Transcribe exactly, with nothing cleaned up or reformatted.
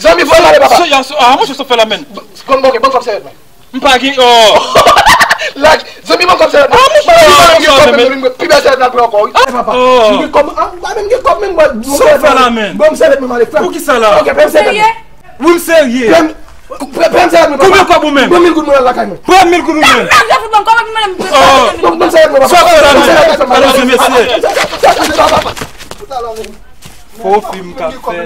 Zanmi, fè male, papa. Ah, mwen, se fè la men. Bon, ok, bon, kòb sèvyèt mwen. M pa gen, oh. Laj, zanmi, ban m kòb sèvyèt mwen. Papa, si mwen gen kòb mwen, pi bèl sèvyèt mwen pran ankò, wi. Papa, mwen gen kòb, ah, mwen gen kòb menm, mwen. Sa w fè la men? Ban m sèvyèt mwen, male, frè. Pou ki sa la? Ok, pran sèvyèt mwen. Wi, m serye. Pran sèvyèt mwen, papa. Konbyen kòb ou menm? Pran mil goud mwen lakay mwen. Pran mil goud ou menm. Ban m sèvyèt mwen, papa. Sa w fè la men? Alò, se mesye. Fo fi m ka fè.